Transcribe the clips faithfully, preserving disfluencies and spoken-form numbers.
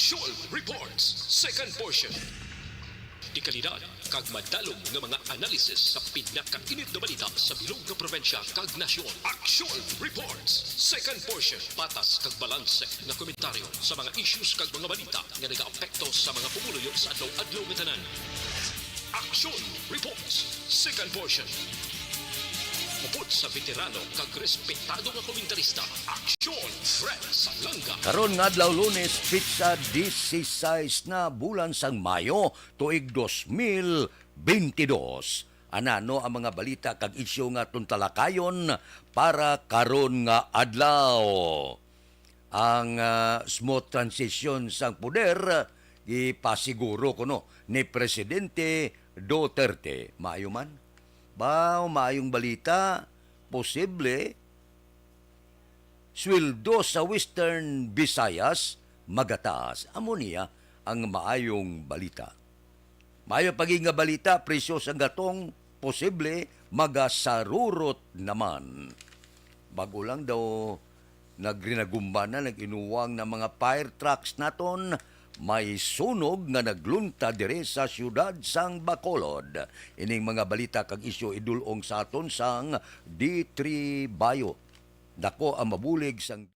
Aksyon Reports, second portion. Dekalidad kag madalom nga mga analisis sa pinakainit nga balita sa bilog nga probinsya kag nasyon. Aksyon Reports, second portion. Patas kag balanse nga komentaryo sa mga issues kag mga balita nga nagaapekto sa mga pumuluyo sa adlaw-adlaw nga tanan. Aksyon Reports, second portion. Upod sa veterano kag respetado nga komentarista, Aksyon Fred Salanga. Karon nga adlaw, Lunes, petsa disisais na, bulan sang Mayo, tuig dos mil bentidós. Anano ang mga balita kag isyu nga aton talakayon para karon nga adlaw? Ang, ah, smooth transition sang poder, gipasiguro kuno ni Presidente Duterte. Maayo man. Ba, maayong balita, posible, sweldo sa Western Visayas magataas. Amo niya ang maayong balita. Maayo pa gid nga balita, presyo sang gatong posible magasarurot naman. Bag-o lang daw nagrinagumba na, nag-inuwang na mga fire trucks naton, may sunog nga naglunta diri sa siyudad sang Bacolod. Ining mga balita kag isyu idul-ong sa aton sang D three Bayo. Dako ang mabulig sang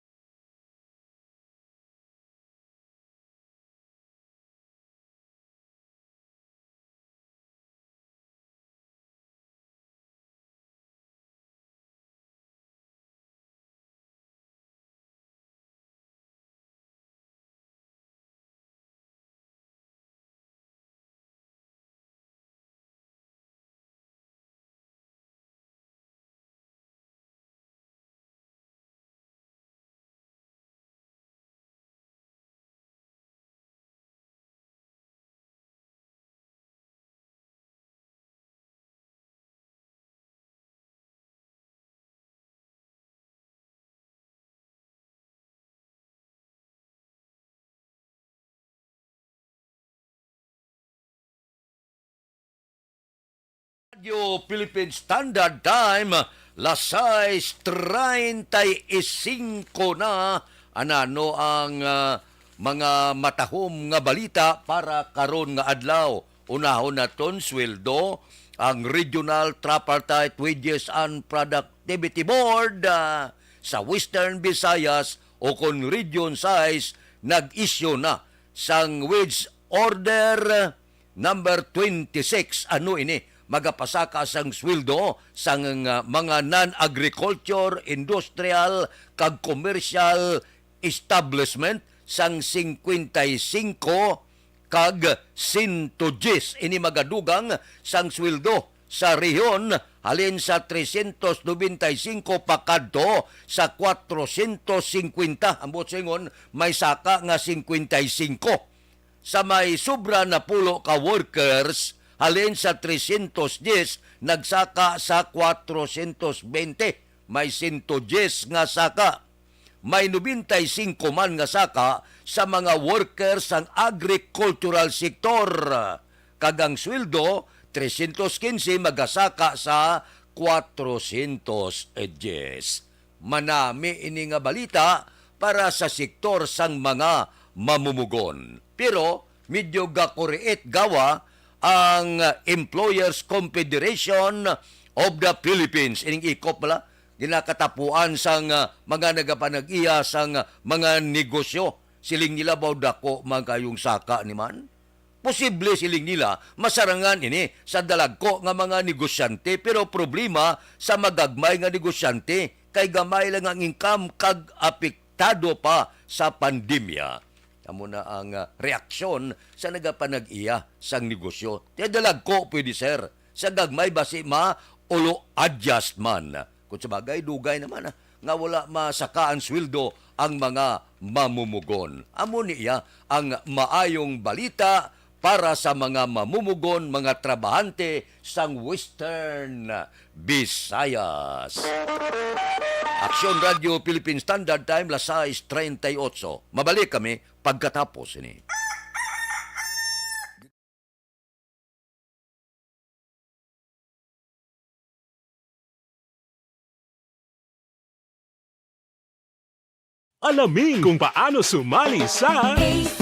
Radyo Philippine Standard Time, las sais treinta y cinco na. Anano ang, ah, mga matahom nga balita para karon nga adlaw? Unahon naton, sweldo. Ang Regional Tripartite Wages and Productivity Board, ah, sa Western Visayas, o kon Region sais, nag-isyu na sang wage order number twenty-six. Ano ini? Magapasaka sang sweldo sang, ah, mga non-agriculture, industrial, kag commercial establishment sang singkwenta y singko kag sento dyes. Ini magadugang sang sweldo sa rehiyon, halin sa trescientos noventa y cinco pakadto sa cuatrocientos cincuenta. Ang buot silingon, may saka nga singkwenta y singko. Sa may sobra napulo ka workers, halin sa trescientos dyes, nagsaka sa cuatrocientos veinte. May sento dyes nga saka. May nobenta y singko man nga saka sa mga worker sang agricultural sector, kag ang sweldo, trescientos quince, magasaka sa cuatrocientos diez. Manami ini nga balita para sa sektor sang mga mamumugon. Pero medyo gakuriit gawa ang Employers Confederation of the Philippines. Ining ikop bala, ginakatapuan sang, ah, mga nagapanag-iya sang, ah, mga negosyo. Siling nila, baw dako man kayong saka ni man. Posible, siling nila, masarangan ini sa dalagko nga mga negosyante, pero problema sa magagmay nga negosyante kay gamay lang ang income kag apektado pa sa pandemya. Amo na ang, ah, reaksyon sa nagapanag-iya sang negosyo. Kay dalagko pwede, sir. Sa gagmay basi ma-ulo adjust man. Kung sa bagay, dugay naman, ah, nga wala masaka ang sweldo ang mga mamumugon. Amo niya ang maayong balita para sa mga mamumugon, mga trabahante sang Western Visayas. Aksyon Radio Philippine Standard Time, las sais treinta y ocho. Mabalik kami pagkatapos ini. Alamin kung paano sumali sa K C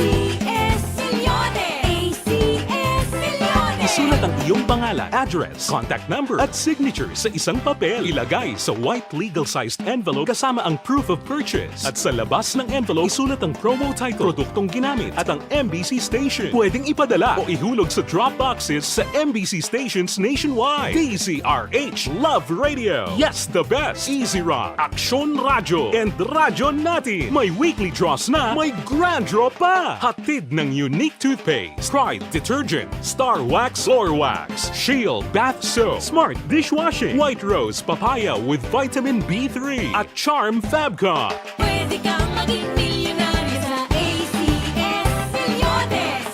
Sulat ang iyong pangalan, address, contact number, at signature sa isang papel. Ilagay sa white legal-sized envelope kasama ang proof of purchase. At sa labas ng envelope, isulat ang promo title, produktong ginamit, at ang M B C station. Pwedeng ipadala o ihulog sa drop boxes sa M B C stations nationwide. D Z R H Love Radio. Yes, the best. Easy Rock, Aksyon Radyo, and Radyo Natin. May weekly draws na, may grand draw pa. Hatid ng Unique Toothpaste, Pride Detergent, Star Wax, Floor Wax, Shield Bath Soap, Smart Dishwashing, White Rose Papaya with Vitamin B three, at Charm Fabcon. Pwede kang maging milyonaryo sa A C S Milyones.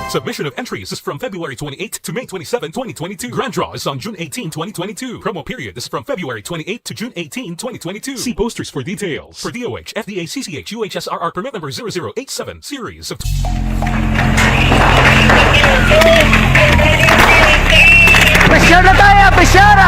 Submission of entries is from February twenty-eighth to May twenty-seven, twenty twenty-two. Grand draw is on June eighteen, twenty twenty-two. Promo period is from February twenty-eighth to June eighteen, twenty twenty-two. See posters for details. For D O H, F D A, C C H, U H S R R permit number zero zero eight seven, series of Pressure na tayo! Pressure!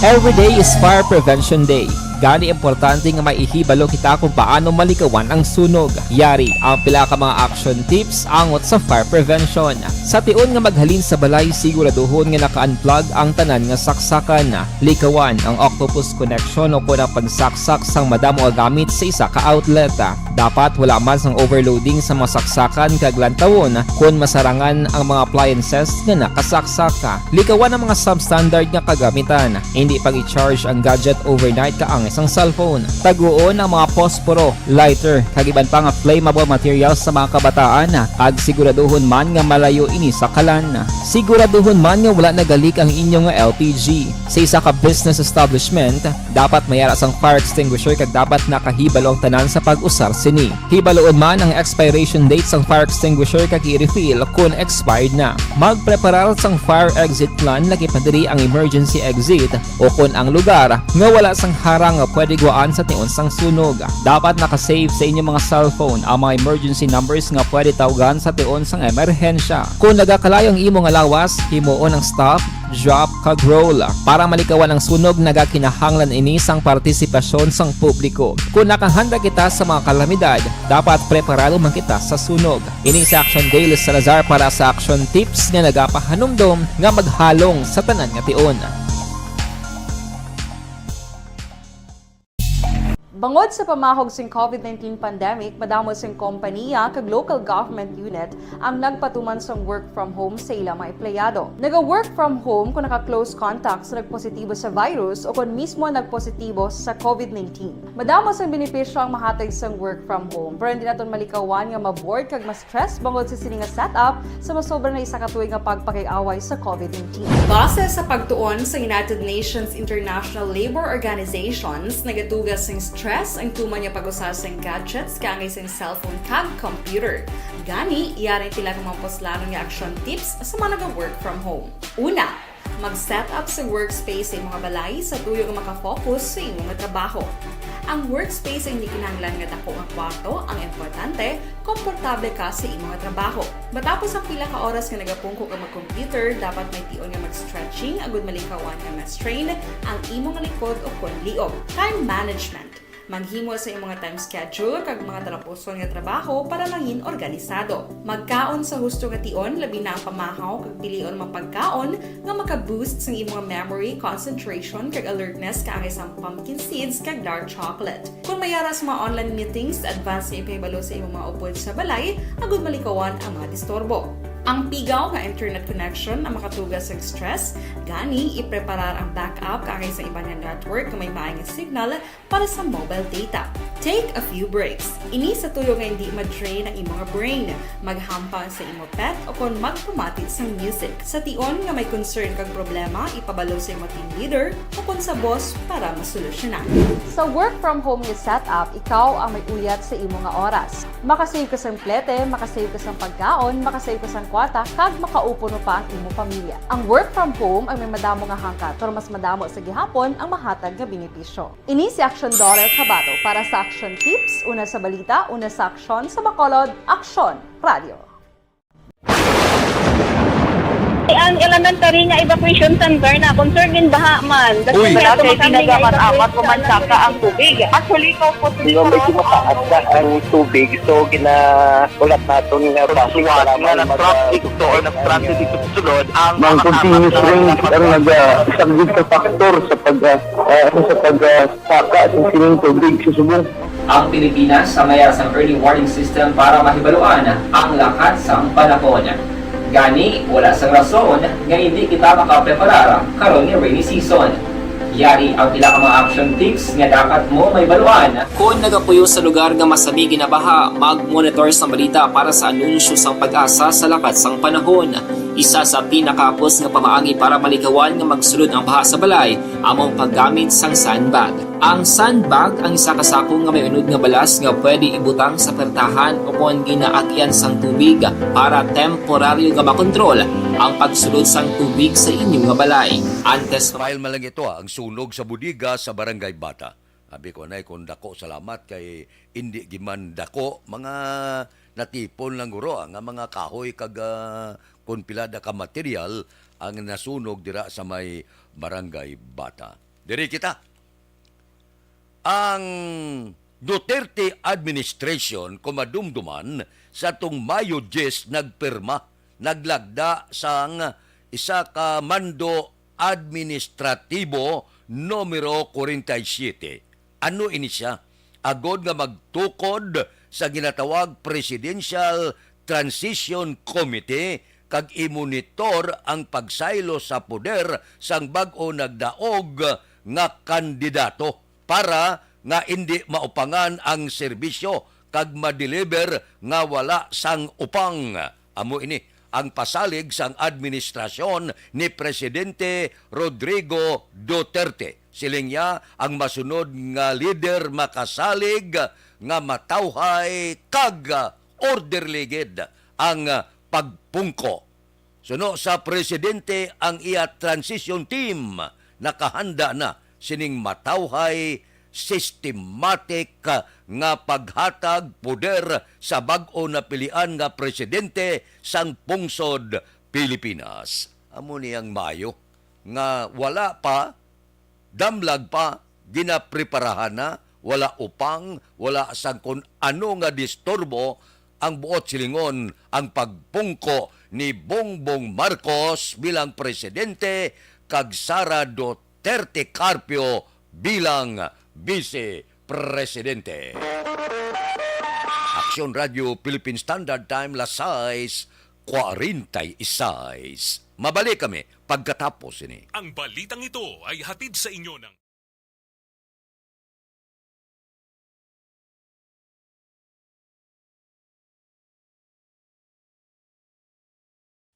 Every day is Fire Prevention Day. Gani, importante nga may ihibalo kita kung paano malikawan ang sunog. Yari ang pila ka mga action tips angot sa fire prevention. Sa tion nga maghalin sa balay, siguraduhon nga naka-unplug ang tanan nga saksakan. Likawan ang octopus connection o kon ang pagsaksak sang madamo nga gamit sa isa ka outlet. Dapat wala man sang overloading sa mga saksakan kag lantawon kon masarangan ang mga appliances nga nakasaksak. Likawan ang mga substandard nga kagamitan. Hindi pag-i-charge ang gadget overnight kaangay sang cellphone. Taguon ang mga posporo, lighter, kag iban pa nga flammable materials sa mga kabataan, kag siguraduhon man nga malayo ini sa kalan. Siguraduhon man nga wala nagalik ang inyo nga L P G. Sa isa ka business establishment, dapat may ara sang fire extinguisher kag dapat nakahibalo ang tanan sa pag-usar sini. Hibaluon man ang expiration date sang fire extinguisher kag i-refill kon expired na. Magpreparar sang fire exit plan, lakip na diri ang emergency exit o kon ang lugar nga wala sang harang nga pwede guwaan sa tion sang sunog. Dapat naka-save sa inyo mga cellphone ang mga emergency numbers nga pwede tawgan sa tion sang emerhensya. Kon nagakalayo ang imo nga lawas, himuon ang stop, drop, kag roll. Para malikawan ang sunog, nagakinahanglan ini sang partisipasyon sang publiko. Kon nakahanda kita sa mga kalamidad, dapat preparado man kita sa sunog. Ini si Action Dale Salazar para sa Action Tips nga nagapahanumdom nga maghalong sa tanan nga tion. Bangod sa pamahog sing COVID nineteen pandemic, madamo sing kompanya kag local government unit ang nagpatuman sang work from home sa ila mga empleyado. Naga-work from home kon naka-close contact sa nagpositibo sa virus o kon mismo nagpositibo sa COVID nineteen. Madamo sang benepisyo ang mahatag sang work from home, pero hindi naton malikawan nga ma-bored kag ma-stress bangod sa sini nga setup sa masobra na isa ka tuig nga pagpakig-away sa COVID nineteen. Base sa pagtuon sa United Nations International Labour Organizations, nagatuga sing stress ang tuman nga pag-usa sing gadgets kaangay sing cellphone kag computer. Gani, yari ang pila ka mga puslanon nga action tips sa mga naga-work from home. Una, mag-set up sa workspace sa imong balay sa tuyo nga maka-focus sa imo nga trabaho. Ang workspace ay hindi kinahanglan nga dako nga kwarto, ang importante, komportable ka sa imo nga trabaho. Matapos ang pila ka oras nga nagapungko ka mag-computer, dapat may tion nga mag-stretching agud malikawan nga ma-strain ang imo nga likod o kon liog. Time management. Maghimo sa imong time schedule kag mga talapuson nga trabaho para mangin organisado. Magkaon sa husto nga tion, labi na ang pamahaw kag pilion mga pagkaon nga maka-boost sang imong memory, concentration, kag alertness kaangay sang pumpkin seeds kag dark chocolate. Kon may ara sa mga online meetings, advance nga ipahibalo sa imong mga upod sa balay agud malikawan ang mga disturbo. Ang pigaw nga internet connection ang makatuga sang stress, gani ipreparar ang backup kaangay sa iban nga network nga may maay nga signal para sa mobile data. Take a few breaks. Ini sa tuyo nga hindi ma-drain ang imo nga brain. Maghampang sa imo pet o kon magpamati sang music. Sa tion nga may concern kag problema, ipabalo sa imo team leader o kon sa boss para masolusyonan. Sa work from home nga setup, ikaw ang may uyat sa imo nga oras. Makasave ka sang plete, makasave ka sang pagkaon, makasave ka sang kwarta, kag makaupo pa ang imo pamilya. Ang work from home ang may madamo nga hangkat, pero mas madamo sa gihapon ang mahatag nga benepisyo. Ini si Action Daughter Kabato para sa Action Tips, una sa balita, una sa aksyon, sa Bacolod, Aksyon Radio. Ang elementary nga evacuation center na concern din baha man. Kasi Uy. Wala kay tinaga man amat ko man saka ang tubig. Actually, ko po Di ba, medyo mataas na ang tubig, so ginahulat naton nga Suwat nga nag-traffic to or nag-transit dito sa sulod ang Mang mga continuous tapat na rain ang nag-, ah, isa gid ka factor sa pag, ah, ah, sa pag, ah, saka sa sining tubig sa subong. Ang Pilipinas sa mayara sang early warning system para mahibaluan ang lakat sang panahon. Gani, wala sang rason nga hindi kita makapreparar karon nga rainy season. Yari ang pila ka mga action tips nga dapat mo mahibaluan. Kon nagapuyo sa lugar nga masami ginabaha, mag-monitor sang balita para sa anunsyo sang PAGASA sa lakat sang panahon. Isa sa pinakahapos nga pamaagi para malikawan nga magsulod ang baha sa balay amo ang paggamit sang sandbag. Ang sandbag ang isa ka sako nga may unod nga balas nga pwede ibutang sa pertahan o kon ginaagyan sang tubig para temporaryo nga makontrol ang pagsulod sang tubig sa inyo nga balay. Antes File man lang ito, ah, ang sunog sa bodega sa Barangay Bata. Abi ko, anay, kung dako, salamat kay indi giman dako, mga natipon lang guro, ah, nga mga kahoy kag, ah, kung pila da ka material ang nasunog dira sa may Barangay Bata. Diri kita. Ang Duterte administration, kung madumduman, sa tong Mayo diyes nagpirma, naglagda sang isa ka mando administratibo numero kwarenta y siyete. Ano ini sia? Agod nga magtukod sa ginatawag Presidential Transition Committee kag imonitor ang pagsaylo sa poder sang bag-o nagdaog nga kandidato para nga indi maupangan ang serbisyo kag madeliver nga wala sang upang. Amo ini ang pasalig sang administrasyon ni Presidente Rodrigo Duterte. Siling niya, ang masunod nga lider makasalig nga matawhay kag orderly gid ang pagpungko. Suno sa presidente, ang iya transition team nakahanda na sining matawhay, systematic nga paghatag poder sa bag-o napilian nga presidente sang pungsod Pilipinas. Amo ni ang maayo nga wala pa, damlag pa, ginapreparahan na, wala upang, wala sang kun ano nga disturbo ang buot silingon ang pagpungko ni Bongbong Marcos bilang presidente kag Sara Duterte Carpio bilang vice presidente. Aksyon Radyo Philippine Standard Time, las sais cuarenta y seis. Mabalik kami pagkatapos ini. Ang balitang ito ay hatid sa inyo ng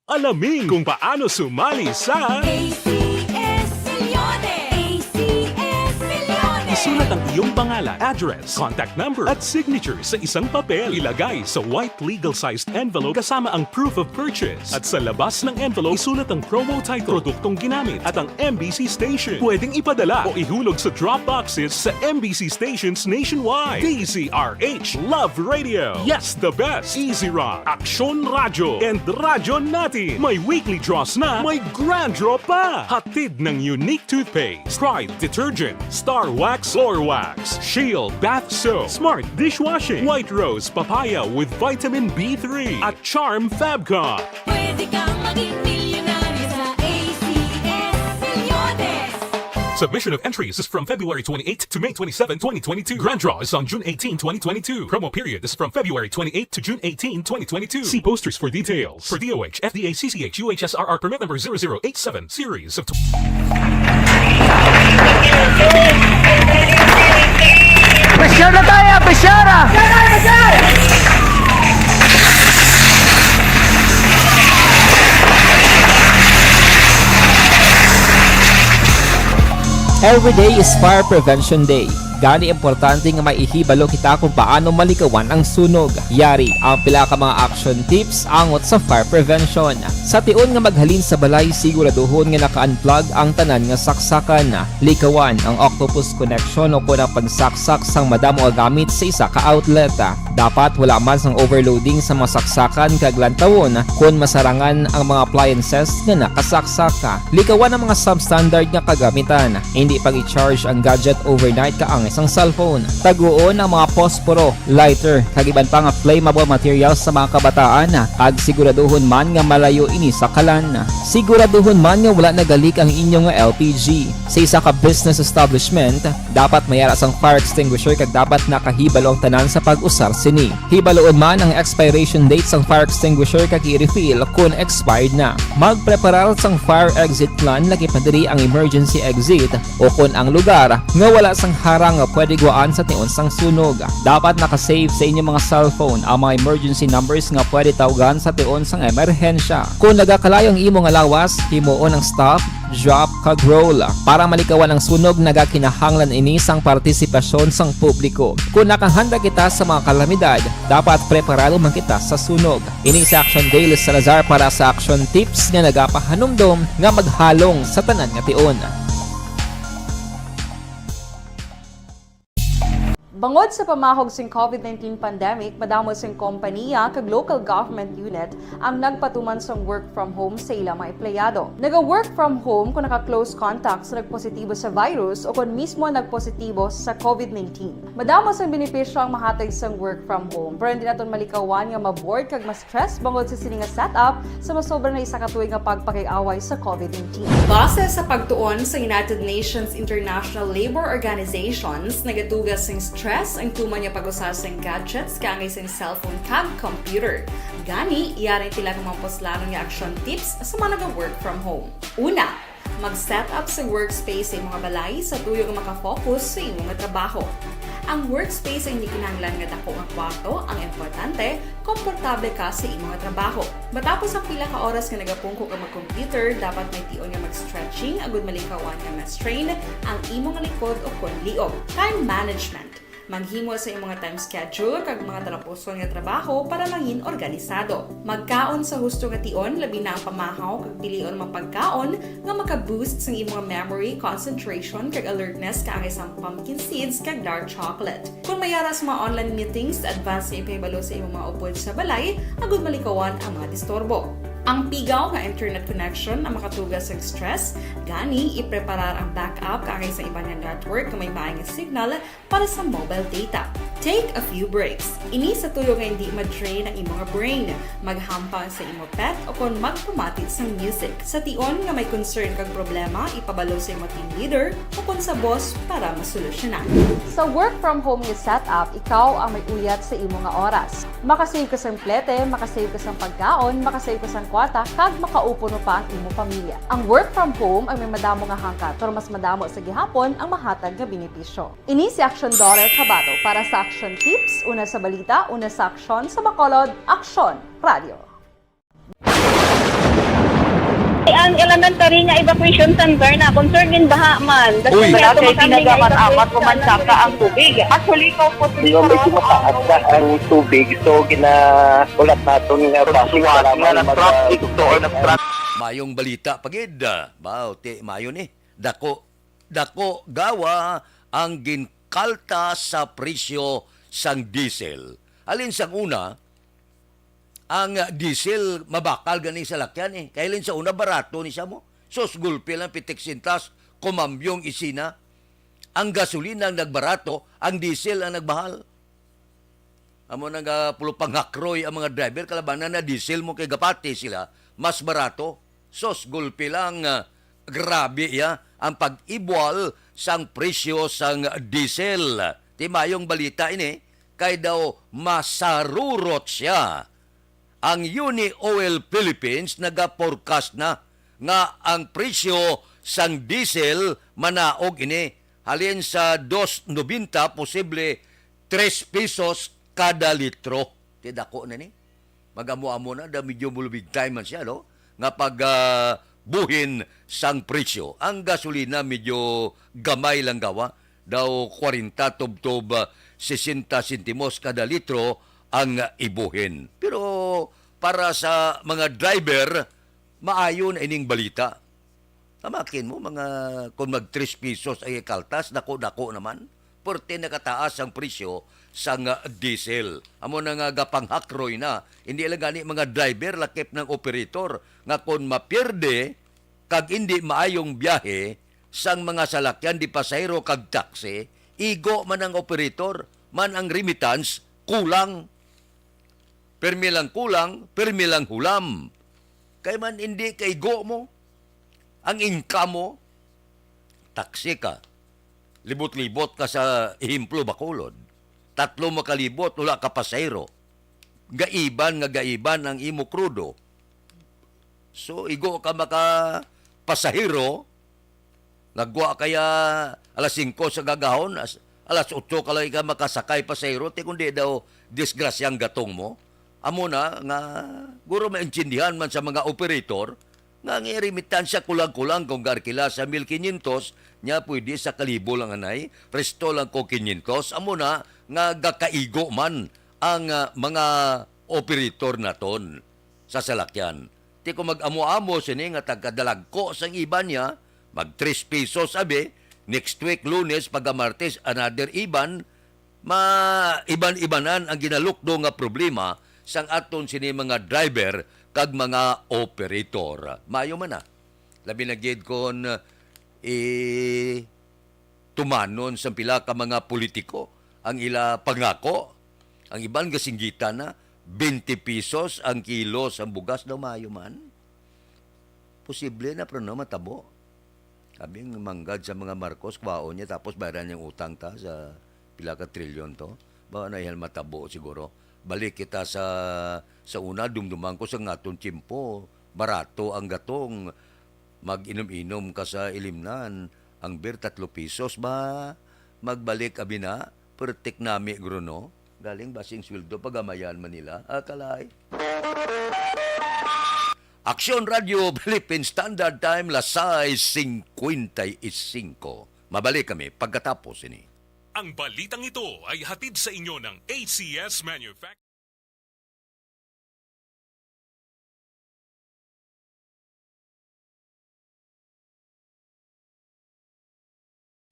Alamin kung paano sumali sa A C S Millones. A C S Millones. Isulat ang iyong pangalan, address, contact number, at signature sa isang papel. Ilagay sa white legal-sized envelope kasama ang proof of purchase. At sa labas ng envelope, isulat ang promo title, produktong ginamit, at ang M B C station. Pwedeng ipadala o ihulog sa drop boxes sa M B C stations nationwide. D Z R H Love Radio. Yes, the best. Easy Rock, Aksyon Radyo, and Radyo Natin. May weekly draws na, may grand draw pa. Hatid ng Unique Toothpaste, Pride Detergent, Star Wax Floor Wax, Shield Bath Soap, Smart Dishwashing, White Rose Papaya with Vitamin B three, at Charm Fabcon. Pwede kang maging milyonaryo sa A C S Milyones. Submission of entries is from February twenty-eighth to May twenty-seven, twenty twenty-two. Grand draw is on June eighteen, twenty twenty-two. Promo period is from February twenty-eighth to June eighteen, twenty twenty-two. See posters for details. For D O H, F D A, C C H, U H S R R permit number zero zero eight seven, series of tw- Pressure na tayo! Pressure na! Every day is Fire Prevention Day. Gani, importante nga maihibalo kita kung paano malikawan ang sunog. Yari ang pila ka mga action tips angot sa fire prevention. Sa tion nga maghalin sa balay, siguraduhon nga naka-unplug ang tanan nga saksakan. Likawan ang octopus connection o kon ang pagsaksak sang madamo nga gamit sa isa ka outlet. Dapat wala man sang overloading sa mga saksakan kag lantawon kon masarangan ang mga appliances nga nakasaksak. Likawan ang mga substandard nga kagamitan. Hindi pag-i-charge ang gadget overnight kaangay sang cellphone. Taguon ang mga posporo, lighter, kag iban pa nga flammable materials sa mga kabataan, kag siguraduhon man nga malayo ini sa kalan. Siguraduhon man nga wala nagalik ang inyo nga L P G. Sa isa ka business establishment, dapat may ara sang fire extinguisher kag dapat nakahibalo ang tanan sa pag-usar sini. Hibaluon man ang expiration date sang fire extinguisher kag i-refill kon expired na. Magpreparar sang fire exit plan, lakip na diri ang emergency exit o kon ang lugar nga wala sang harang nga pwede gwaan sa tion sang sunog. Dapat naka-save sa inyo mga cellphone ang mga emergency numbers nga pwede tawgan sa tion sang emerhensya. Kon nagakalayo ang imo nga lawas, himuon ang stop, drop, kag roll. Para malikawan ang sunog, nagakinahanglan ini sang partisipasyon sang publiko. Kon nakahanda kita sa mga kalamidad, dapat preparado man kita sa sunog. Ini si Action Dale Salazar para sa Action Tips nga nagapahanumdom nga maghalong sa tanan nga tion. Bangod sa pamahog sing covid nineteen pandemic, madamo sing kompaniya kag local government unit ang nagpatuman sang work from home sa ila mga empleyado. Naga-work from home kon naka-close contact sa nagpositibo sa virus o kon mismo nagpositibo sa covid nineteen. Madamo sang benepisyo ang mahatag sang work from home, pero hindi naton malikawan nga ma-bored kag ma-stress bangod sa sini nga setup sa masobra na isa ka tuig nga pagpakig-away sa covid nineteen. Base sa pagtuon sa United Nations International Labour Organizations, nagatuga sing stress ang tuman nga pag-usa sing gadgets kaangay sing cellphone kag computer. Gani, yari ang pila ka mga puslanon nga action tips sa mga naga-work from home. Una, mag-set up sa workspace sa imo nga balay sa tuyo nga maka-focus sa imo nga trabaho. Ang workspace ay hindi kinahanglan nga dako nga kwarto, ang importante, komportable ka sa imo nga trabaho. Matapos ang pila ka oras nga nagapungko ka mag-computer, dapat may tion nga mag-stretching agud malikawan nga ma-strain ang imo nga likod o kon liog. Time management. Maghimo sa imo nga time schedule kag mga talapuson nga trabaho para mangin organisado. Magkaon sa husto nga tion, labi na ang pamahaw kag pilion nga mga pagkaon nga maka-boost sang imo nga memory, concentration, kag alertness kaangay sang pumpkin seeds kag dark chocolate. Kon may ara sa mga online meetings, advance nga ipahibalo sa imo mga upod sa balay agud malikawan ang mga disturbo. Ang pigaw nga internet connection ang makatuga sang stress, gani ipreparar ang backup kaangay sa iban nga network nga may maay nga signal para sa mobile data. Take a few breaks. Ini sa tuyo nga hindi ma-drain ang imo nga brain. Maghampang sa imo pet o kon magpamati sang music. Sa tion nga may concern kag problema, ipabalo sa imo team leader o kon sa boss para masolusyonan. Sa work from home nga setup, ikaw ang may uyat sa imo nga oras. Makasave ka sang plete, makasave ka sang pagkaon, makasave ka sang kwarta, kag makaupo no pa ang imo pamilya. Ang work from home ay may madamo nga hangkat, pero mas madamo sa gihapon ang mahatag nga benepisyo. Ini si Action Daughter Kabato para sa Action Tips, una sa balita, una sa aksyon, sa Bacolod, Aksyon Radio. Ang elementary nga evacuation center na concern in baha man. Uy. Wala kay ginagaman amat, pumansaka ang tubig. Actually, ikaw po, medyo mataas na ang tubig, so ginahulat naton nga traffic, kailangan mag- Mayong balita pa gid. Baw, ti, mayo ni. Dako, dako gawa ang ginkalta sa presyo sang diesel. Halin sang una, ang diesel mabakal gani sa lakyan, eh. Kay halin sa una, barato ni siya mo. Sus, gulpi lang, pitik sintas, kumambyong isina. Ang gasolina ang nagbarato, ang diesel ang nagbahal. Amo na nga pulupangakroy ang mga driver, kalabanan na diesel mo kay gapati sila, mas barato. Sos, gulpi lang, ah, grabe iya ang pag-ibwal sang presyo sang diesel. Ti mayong balita ini, kay daw masarurot siya. Ang Uni Oil Philippines nagaforecast na nga ang presyo sang diesel manaog ini halin sa dos nobenta, posible tres pesos kada litro. Ti dako na ni. Mag-amo-amo na, da medyo mulubig time man siya, no? Nga pag, ah, buhin sang presyo. Ang gasolina medyo gamay lang gawa. daw kwarenta tubtob, ah, sesenta sentimos kada litro ang, ah, ibuhin. Pero para sa mga driver, maayo na ining balita. Tamakin mo, mga, kung mag tres pesos ang ikaltas, dako-dako naman. Pwerte nakataas ang presyo sang, ah, diesel. Amo na nga gapanghakroy na. Hindi lang gani mga driver, lakip ng operator, nga kung mapierde kag hindi maayong biyahe sang mga salakyan di pasahero kag taxi, igo man ang operator, man ang remittance, kulang. Permi lang kulang, permi lang hulam. Kay man hindi kaigo mo, ang income mo, taxi ka, libot-libot ka sa, ehemplo, Bacolod. Tatlo mo kalibot, wala ka pasahero. Gaiban nga gaiban ang imo krudo. So, igo ka maka pasahero, nagwa kaya alas singko sa gagahon, as-, alas otso ka lang ka makasakay pasahero, ti kundi daw disgrasyang gatong mo. Amo na nga, guro maintindihan man sa mga operator, nga ang remittance kulang-kulang kung garkila sa mil quinientos, nya pwede sa kalibo lang anay, resto lang ko quinientos, amo na nga gakaigo man ang, ah, mga operator naton sa salakyan. Ti kung mag-amo-amo sini nga tagkadalagko sang iban niya, mag tres pesos abi, next week Lunes pagka Martes another iban, ma-iban-ibanan ang ginalukdo nga problema sang aton sini mga driver kag mga operator. Maayo man na. Labi na gid kon, eh, tumanon sang pila ka mga politiko ang ila pangako. Ang iban gasinggitan na, twenty pesos ang kilo sang bugas daw, maayo man. Posible na, pero no, matabo. Abi nga manggad sa mga Marcos, kwaon niya, tapos bayaran niyang utang ta sa pila ka trilyon to. Ba, na yan matabo siguro. Balik kita sa, sa una, dumduman ko sa aton tiyempo, barato ang gatong. Mag-inom-inom ka sa ilimnan. Ang beer, tatlo pesos ba? Magbalik, abi na, pertik nami, guro, no? Galing ba sing sweldo, pagamayan man nila? Ah, kalay. Aksyon Radio Philippine Standard Time, las sais cincuenta y cinco. Mabalik kami pagkatapos ini. Ang balitang ito ay hatid sa inyo ng A C S Manufacturing.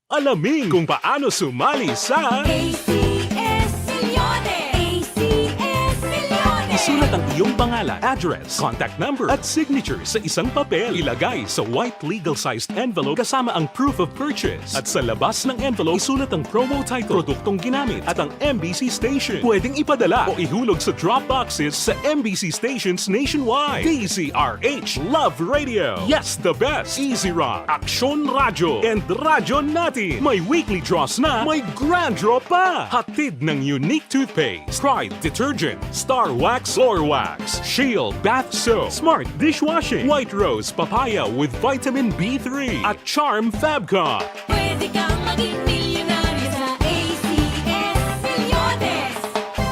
Alamin kung paano sumali sa A C S Milyones. A C S Milyones. Isulat ang iyong pangalan, address, contact number, at signature sa isang papel. Ilagay sa white legal-sized envelope kasama ang proof of purchase. At sa labas ng envelope, isulat ang promo title, produktong ginamit, at ang M B C station. Pwedeng ipadala o ihulog sa drop boxes sa M B C stations nationwide. D Z R H Love Radio. Yes, the best. Easy Rock, Aksyon Radyo, and Radyo Natin. May weekly draws na, may grand draw pa. Hatid ng Unique Toothpaste, Pride Detergent, Star Wax Floor Wax, Shield Bath Soap, Smart Dishwashing, White Rose Papaya with Vitamin B three, at Charm Fabcon. Pwede kang maging milyonaryo sa A C S Milyones.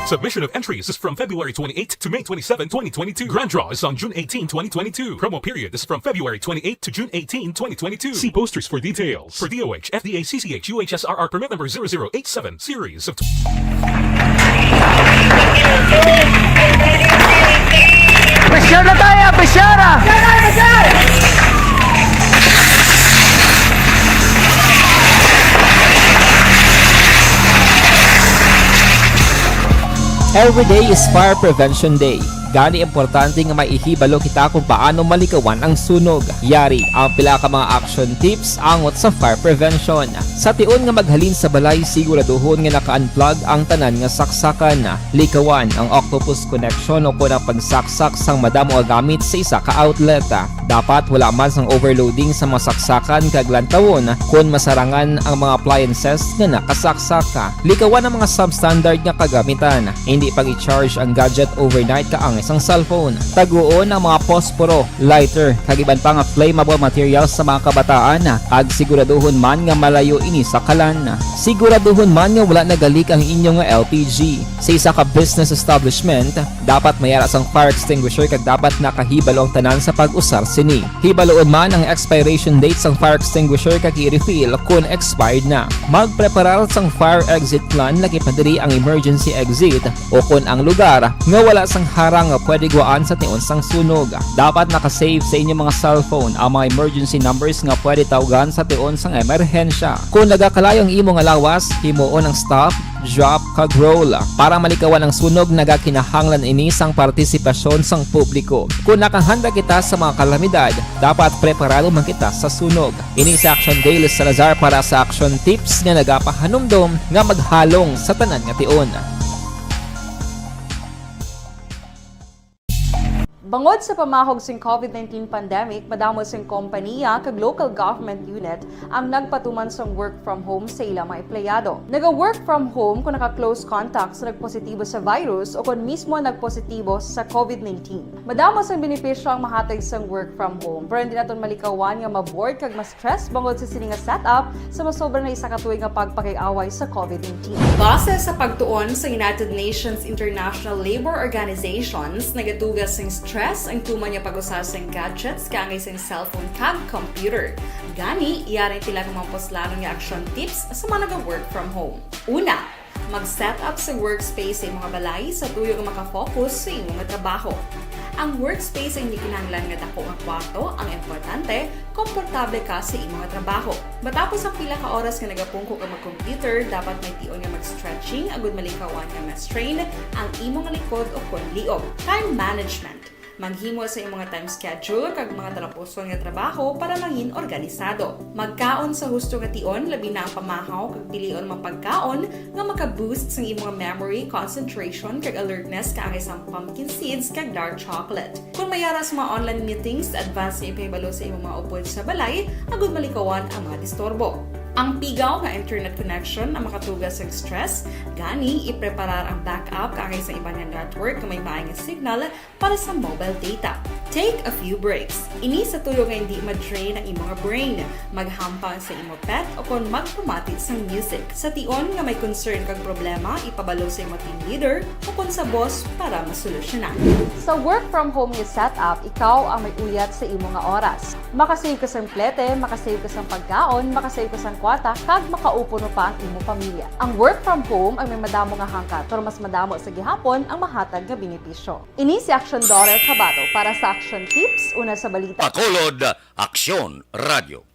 Submission of entries is from February twenty-eighth to May twenty-seven, twenty twenty-two. Grand draw is on June eighteen, twenty twenty-two. Promo period is from February twenty-eighth to June eighteen, twenty twenty-two. See posters for details. For D O H, F D A, C C H, U H S R R permit number zero zero eight seven, series of Pressure na tayo, pressure ah! Every day is Fire Prevention Day. Gani, importante nga may ihibalo kita kung paano malikawan ang sunog. Yari ang pila ka mga action tips angot sa fire prevention. Sa tion nga maghalin sa balay, siguraduhon nga naka-unplug ang tanan nga saksakan. Likawan ang octopus connection o kon ang pagsaksak sang madamo nga gamit sa isa ka outlet. Dapat wala man sang overloading sa mga saksakan kag lantawon kon masarangan ang mga appliances nga nakasaksak. Likawan ang mga substandard nga kagamitan. Hindi pag-i-charge ang gadget overnight kaangay sang cellphone. Taguon ang mga posporo, lighter, kag iban pa nga flammable materials sa mga kabataan, kag siguraduhon man nga malayo ini sa kalan. Siguraduhon man nga wala nagalik ang inyo nga L P G. Sa isa ka business establishment, dapat may ara sang fire extinguisher kag dapat nakahibalo ang tanan sa pag-usar sini. Hibaluon man ang expiration date sang fire extinguisher kag i-refill kon expired na. Magpreparar sang fire exit plan, lakip na diri ang emergency exit o kon ang lugar nga wala sang harang nga pwede guwaan sa tion sang sunog. Dapat naka-save sa inyo mga cellphone ang mga emergency numbers nga pwede tawgan sa tion sang emerhensya. Kon nagakalayo ang imo nga lawas, himuon ang stop, drop, kag roll. Para malikawan ang sunog, nagakinahanglan ini sang partisipasyon sang publiko. Kon nakahanda kita sa mga kalamidad, dapat preparado man kita sa sunog. Ini si Action Dale Salazar para sa Action Tips nga nagapahanumdom nga maghalong sa tanan nga tion. Bangod sa pamahog sing COVID nineteen pandemic, madamo sing kompaniya kag local government unit ang nagpatuman sang work from home sa ila mga empleyado. Naga-work from home kung naka-close contact sa nagpositibo sa virus o kung mismo nagpositibo sa COVID nineteen. Madamo sang benepisyo ang mahatag sang work from home, pero hindi naton malikawan nga ma-bored kag ma-stress bangod sa sini nga setup sa masobra na isa ka tuig nga pagpakig-away sa COVID nineteen. Base sa pagtuon sa United Nations International Labour Organizations, nagatuga sing stress ang tuman nga pag-usar sing gadgets kaangay sing cellphone kag computer. Gani, yari ang pila ka mga puslanon nga action tips sa mga naga-work from home. Una, mag-set up sa workspace sa imong balay sa tuyo nga makafocus sa imo nga trabaho. Ang workspace ay hindi kinahanglan nga dako nga kwarto, ang importante, komportable ka sa imo nga trabaho. Matapos ang pila ka oras nga nagapungko ka mag-computer, dapat may tion nga mag-stretching agud malikawan nga ma-strain ang imo nga likod o kon liog. Time management. Maghimo sa imong nga time schedule kag mga talapuson nga trabaho para mangin organisado. Magkaon sa husto nga tion, labi na ang pamahaw kag pilion mga pagkaon nga maka-boost sang imong memory, concentration, kag alertness kaangay sang pumpkin seeds kag dark chocolate. Kung may ara sa mga online meetings, advance nga ipahibalo sa imong mga upod sa balay agud malikawan ang mga disturbo. Ang pigaw nga internet connection ang makatuga sang stress, gani ipreparar ang backup kaangay sa iban nga network nga may maay nga signal para sa mobile data. Take a few breaks. Ini sa tuyo nga hindi ma-drain ang imo nga brain. Maghampang sa imo pet o kon magpamati sang music. Sa tion nga may concern kag problema, ipabalo sa imo team leader o kon sa boss para masolusyonan. Sa work from home nga setup, ikaw ang may uyat sa imo nga oras. Makasave ka sang plete, makasave ka sang pagkaon, makasave ka sang kwarta, kag makaupo pa ang imo pamilya. Ang work from home ang may madamo nga hangkat, pero mas madamo sa gihapon ang mahatag nga benepisyo. Ini si Action Daughter Kabato para sa Action Tips, una sa balita. Bacolod, Aksyon Radio.